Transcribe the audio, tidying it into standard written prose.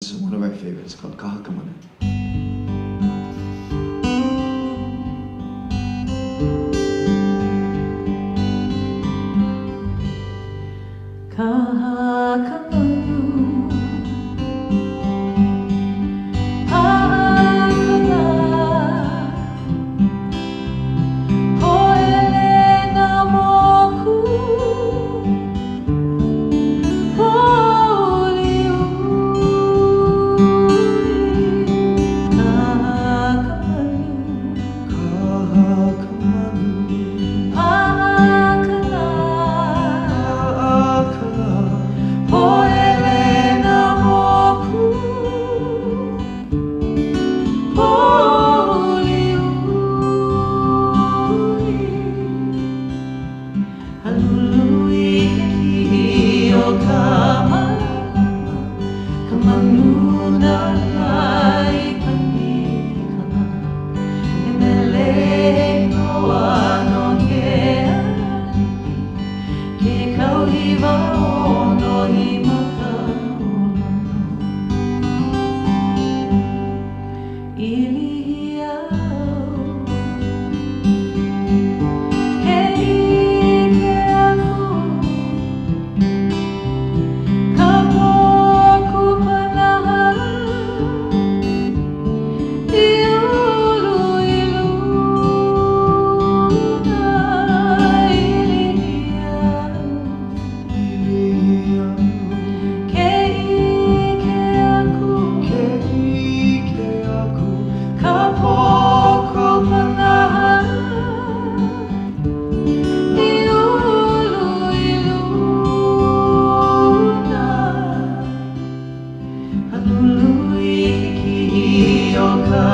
This is one of our favorites called Kaha Ka Manu. Kaha ka manu, paʻa ka lā, Hoʻele nā moku, pōʻuliʻuli. Kaha ka manu, Kaha ka manu, paʻa ka lā, paʻa ka lā, Hoʻele nā moku, pōʻuliʻuli. Halulu i ke kiʻi o ka malama, ka manu na lai panikana. E mele inoa no ke aliʻi, ke kauhiwa ono i maka o Lono. ʻIlihi au, ke ʻike aku, ka pō kupanaha i ulu i luna. ʻIlihi au, ʻIlihi au, ke ʻike aku, ke ʻike aku, ka pō kupanaha i ulu i luna. Halulu i ke kiʻi o ka